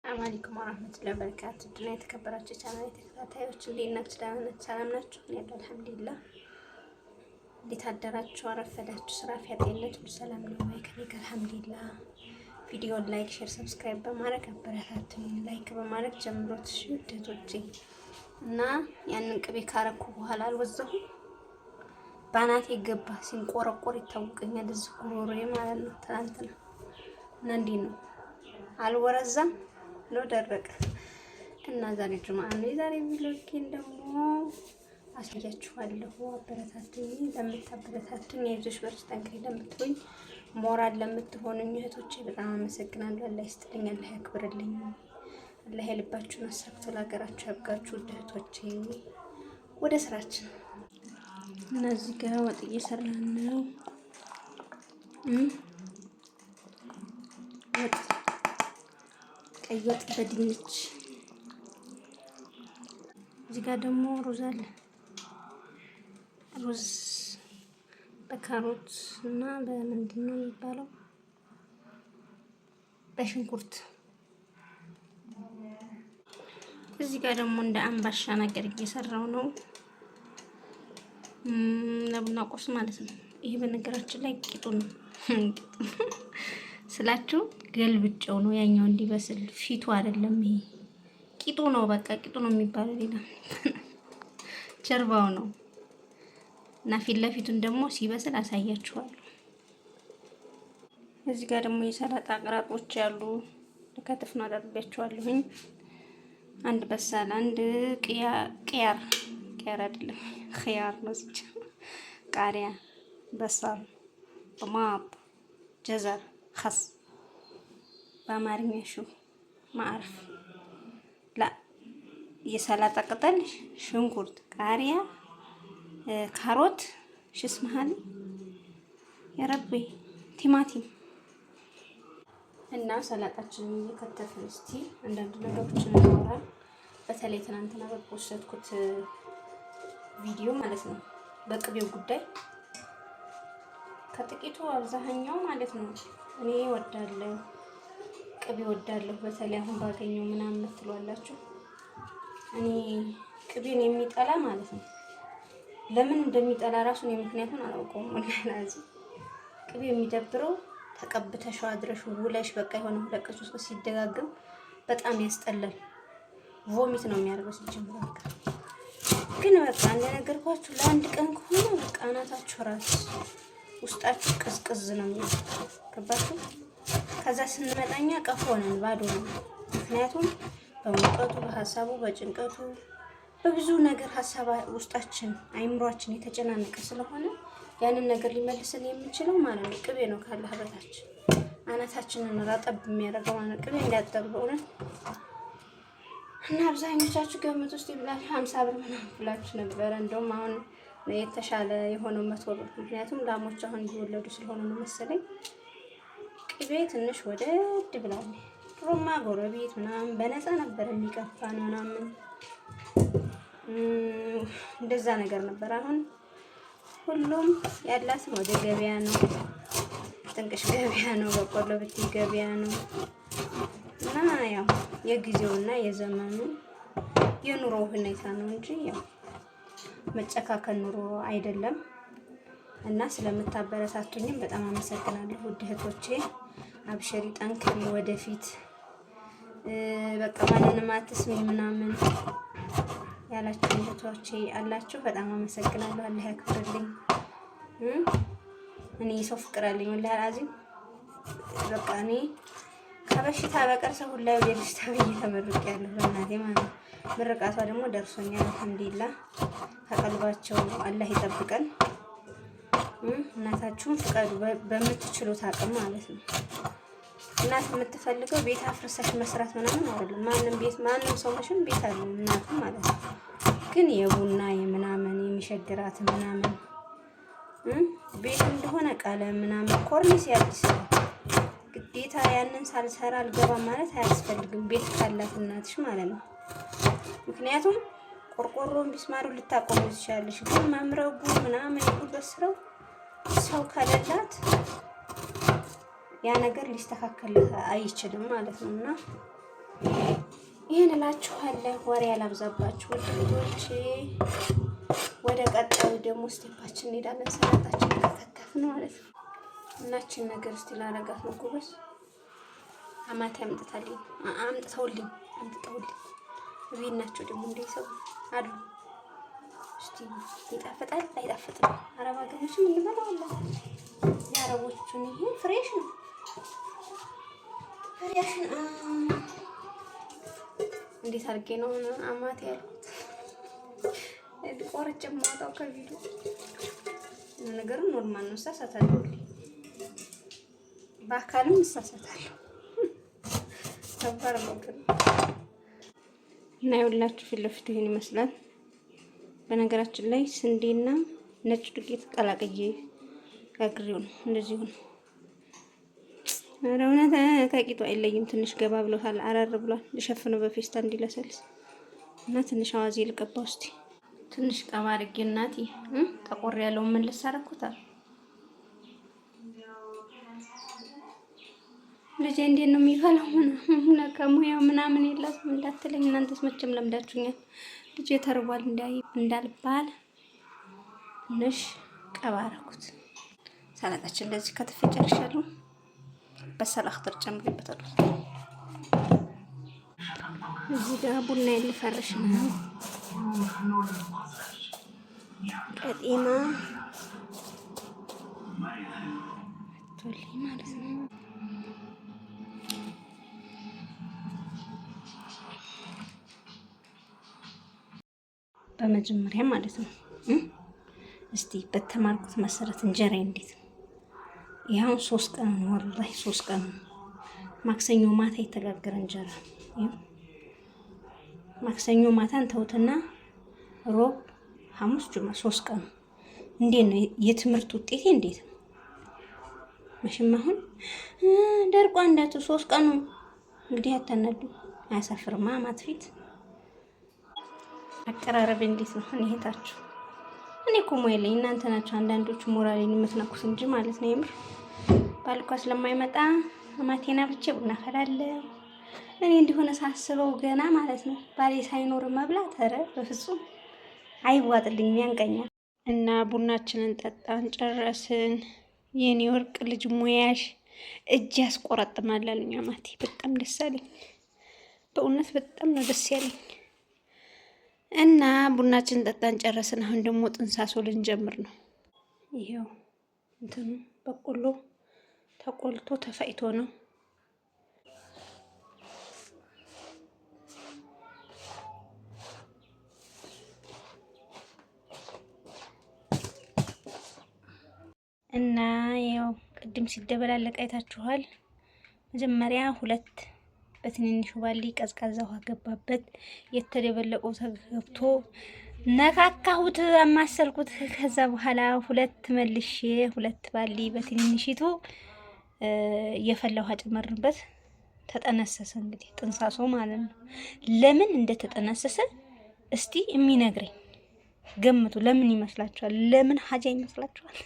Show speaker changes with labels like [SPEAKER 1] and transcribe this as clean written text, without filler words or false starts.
[SPEAKER 1] ሰላም አለይኩም ወራህመቱላሂ ወበረካቱ። ድና የተከበራችሁ ቻናል ተከታታዮች እንዴት ናችሁ? ደህና ናችሁ? ሰላም ናችሁ? እኔ ያለው አልሐምዱሊላህ። እንዴት አደራችሁ? አረፈዳችሁ? ስራ፣ ጤንነት ሁሉ ሰላም ነው ወይ? ከኔ ጋር አልሐምዱሊላህ። ቪዲዮን like፣ share፣ subscribe በማድረግ አበረታቱኝ። Like በማድረግ ጀምሮት እሺ ውዶቼ። እና ያንን ቅቤ ካረኩ በኋላ አልወዛሁም። ባናቴ ገባ ሲንቆረቆር ይታወቀኛል፣ እዚህ ጉሮሮዬ ማለት ነው። ትናንትና እና እንዴት ነው አልወረዛም ነው ደረቀ። እና ዛሬ ጁምአ ነው። የዛሬ vlog ኤን ደግሞ አሳያችኋለሁ። አበረታቱኝ። ለምታበረታቱኝ፣ አይዞሽ በርቺ ጠንክሪ ለምትሉኝ፣ ሞራል ለምትሆኑኝ እህቶቼ በጣም አመሰግናለሁ። አላህ ይስጥልኝ፣ አላህ ያክብርልኝ፣ አላህ የልባችሁን አሳክቶ ለሀገራችሁ ያብቃችሁ። ውድ እህቶቼ ወደ ስራችን። እና እዚህ ጋር ወጥ እየሰራን ነው። ወጥ ቀይ ወጥ በድንች። እዚህ ጋር ደግሞ ሩዝ አለ። ሩዝ በካሮት እና በምንድን ነው የሚባለው በሽንኩርት። እዚህ ጋር ደግሞ እንደ አምባሻ ነገር እየሰራው ነው ለቡና ቁርስ ማለት ነው። ይሄ በነገራችን ላይ ቂጡ ነው ስላችሁ ገልብጨው ነው ያኛው እንዲበስል ፊቱ አይደለም። ይሄ ቂጡ ነው፣ በቃ ቂጡ ነው የሚባለው። ሌላ ጀርባው ነው እና ፊት ለፊቱን ደግሞ ሲበስል አሳያችኋለሁ። እዚህ ጋር ደግሞ የሰላጣ አቅራጦች ያሉ ልከትፍ ነው፣ አጣጥቤያቸዋለሁኝ። አንድ በሳል፣ አንድ ቅያር፣ ቅያር አይደለም ኺያር ነው፣ ቃሪያ፣ በሳል፣ طماط፣ جزر፣ خس በአማርኛ ሹ ማዕረፍ ላ የሰላጣ ቅጠል፣ ሽንኩርት፣ ቃሪያ፣ ካሮት፣ ሽስ መሀል የረቤ ቲማቲም እና ሰላጣችንን እየከተፍን እስቲ አንዳንድ ነገሮችን እናወራ። በተለይ ትናንትና በፖስትኩት ቪዲዮ ማለት ነው በቅቤው ጉዳይ ከጥቂቱ አብዛኛው ማለት ነው እኔ እወዳለሁ ቅቤ እወዳለሁ፣ በተለይ አሁን ባገኘው ምናምን ትሏላችሁ። እኔ ቅቤን የሚጠላ ማለት ነው ለምን እንደሚጠላ ራሱ እኔ ምክንያቱን አላውቀውም። ወላሂ ቅቤ የሚደብረው ተቀብተሽው አድረሽ ውለሽ በቃ የሆነ ሁለት ቀን ሶስት ቀን ሲደጋግም በጣም ያስጠላል። Vomit ነው የሚያደርገው ሲጀምር። በቃ ግን በቃ እንደነገርኳችሁ ለአንድ ቀን ከሆነ በቃ አናታችሁ ራስ ውስጣችሁ ቅዝቅዝ ነው የሚለው፣ ገባችሁ? ከዛ ስንመጣኛ ቀፎ ነን፣ ባዶ ነው። ምክንያቱም በሙቀቱ፣ በሀሳቡ፣ በጭንቀቱ፣ በብዙ ነገር ሀሳብ ውስጣችን አይምሯችን የተጨናነቀ ስለሆነ ያንን ነገር ሊመልስን የሚችለው ማለት ነው ቅቤ ነው። ካለህ በታች አናታችንን ራጠብ የሚያደርገው ማለት ነው ቅቤ እንዳያጠብ በእውነት። እና አብዛኞቻችሁ ገምት ውስጥ ይብላችሁ 50 ብር ምናምን ብላችሁ ነበረ። እንደውም አሁን የተሻለ የሆነው 100 ብር፣ ምክንያቱም ላሞች አሁን እየወለዱ ስለሆነ ነው መሰለኝ ቅቤ ትንሽ ወደድ ብላለች። ድሮማ ጎረቤት ምናምን በነፃ ነበር የሚቀፋን ምናምን እንደዛ ነገር ነበር። አሁን ሁሉም ያላትን ወደ ገበያ ነው፣ ጥንቅሽ ገበያ ነው፣ በቆሎ ብትይ ገበያ ነው። እና ያው የጊዜውና የዘመኑ የኑሮ ሁኔታ ነው እንጂ ያው መጨካከል ኑሮ አይደለም። እና ስለምታበረታቱኝም በጣም አመሰግናለሁ ውድ እህቶቼ። አብሸሪ፣ ጠንክሪ፣ ወደፊት በቃ ማንንም አትስሚ ምናምን ያላችሁ እህቶቼ አላችሁ። በጣም አመሰግናለሁ። አላህ ያክብርልኝ። እኔ ሰው ፍቅር አለኝ ወላሂ አልዓዚም። በቃ እኔ ከበሽታ በቀር ሰው ሁላ ወደ ደስታ ብዬ ተመርቄያለሁ በእናቴ ማለት ነው። ምርቃቷ ደግሞ ደርሶኛል። አልሐምዱሊላህ። ከቀልባቸው አላህ ይጠብቀን። እናታችሁን ፍቀዱ በምትችሉት አቅም ማለት ነው። እናት የምትፈልገው ቤት አፍርሰሽ መስራት ምናምን አይደለም። ማንም ቤት ማንም ሰው መቼም ቤት አለው እናቱ ማለት ነው። ግን የቡና የምናምን የሚሸግራት ምናምን ቤት እንደሆነ ቀለም ምናምን ኮርኒስ ያዲስ ግዴታ ያንን ሳልሰራ አልገባም ማለት አያስፈልግም። ቤት ካላት እናትሽ ማለት ነው። ምክንያቱም ቆርቆሮን ቢስማሩ ልታቆሙ ትችላለሽ፣ ግን መምረጉ ምናምን የጉልበት ስራው ሰው ከሌላት ያ ነገር ሊስተካከል አይችልም ማለት ነው። እና ይህን እላችኋለሁ። ወሬ ያላብዛባችሁ ውድ ልጆቼ። ወደ ቀጣዩ ደግሞ step ኣችን እንሄዳለን። ሰላጣችን ከከተፍን ማለት ነው። እናችን ነገር እስቲ ላረጋት ነው ጎበዝ። አማቴ አምጥታልኝ አምጥተውልኝ አምጥተውልኝ እቤት ናቸው ደግሞ እንደሰው አሉ። እስቲ ይጣፍጣል አይጣፍጥም? አረብ ሀገሮችም እንበላዋለን። የአረቦቹን ይሄ fresh ነው fresh ነው። እንዴት አድርጌ ነው አማቴ ያልኩት? ቆርጬ የማወጣው ከቪዲዮ ነገሩ normal ነው። እሳሳታለሁ፣ በአካልም እሳሳታለሁ። ከባድ ነው ግን እና የሁላችሁ ፊት ለፊቱ ይሄን ይመስላል። በነገራችን ላይ ስንዴና ነጭ ዱቄት ቀላቅዬ ጋግሬው ነው እንደዚህ ነው። ኧረ እውነት ከቂጡ አይለይም። ትንሽ ገባ ብሎታል፣ አረር ብሏል። ልሸፍነው በፌስታ እንዲለሰልስ እና ትንሽ አዋዜ ልቀባው እስቲ። ትንሽ ቀባ አድርጌ እናቴ ጠቆር ያለውን መልስ አደረኩታል። ልጄ እንዴት ነው የሚበላው? ምናምን ከሙያ ምናምን የላትም እንዳትለኝ፣ እናንተስ መቼም ለምዳችሁኛል። ልጄ ተርቧል እንዳልባል ትንሽ ቀባ አደረኩት። ሰላጣችን እንደዚህ ከትፌ ጨርሻለሁ። በሰል አክተር ጨምሬበታለሁ። እዚህ ጋር ቡና ልፈርሽ ነው። ቀጤማ ቶልኝ ማለት ነው። በመጀመሪያ ማለት ነው እስቲ በተማርኩት መሰረት እንጀራ እንዴት ነው? ይኸውን 3 ቀን ነው፣ ወላሂ 3 ቀን ነው። ማክሰኞ ማታ የተጋገረ እንጀራ ማክሰኞ ማታን ተውትና ሮብ፣ ሐሙስ፣ ጁማ 3 ቀን ነው። እንዴት ነው የትምህርት ውጤቴ? እንዴት ነው? መቼም አሁን ደርቋ እንዳቱ 3 ቀኑ እንግዲህ አታናዱ። አያሳፍርማ አማት ፊት አቀራረብ እንዴት ነው? እኔ እህታችሁ እኔ እኮ ሙያ የለኝ እናንተ ናችሁ አንዳንዶቹ ሞራሌን የምትነኩት እንጂ ማለት ነው። የምር ባልኳ ስለማይመጣ አማቴና ብቼ ቡና ፈላለሁ። እኔ እንዲሆነ ሳስበው ገና ማለት ነው ባሌ ሳይኖር መብላት፣ ኧረ በፍጹም አይዋጥልኝም፣ ያንቀኛል። እና ቡናችንን ጠጣን ጨረስን። የኔ ወርቅ ልጅ ሙያሽ እጅ ያስቆረጥማል አሉኝ አማቴ። በጣም ደስ አለኝ በእውነት በጣም ነው ደስ ያለኝ። እና ቡናችን ጠጣን ጨረስን። አሁን ደግሞ ጥንሳሶ ልንጀምር ነው። ይሄው እንትኑ በቆሎ ተቆልቶ ተፈጭቶ ነው። እና ያው ቅድም ሲደበላለቅ አይታችኋል። መጀመሪያ ሁለት በትንንሹ ባሊ ቀዝቃዛ ውሃ ገባበት። የተደበለቀው ተገብቶ ነካካሁት፣ አማሰልኩት። ከዛ በኋላ ሁለት መልሼ ሁለት ባሊ በትንንሽቱ የፈላ ውሃ ጨመርንበት። ተጠነሰሰ። እንግዲህ ጥንሳሶ ማለት ነው። ለምን እንደተጠነሰሰ እስቲ የሚነግረኝ ገምቱ። ለምን ይመስላችኋል? ለምን ሀጃ ይመስላችኋል?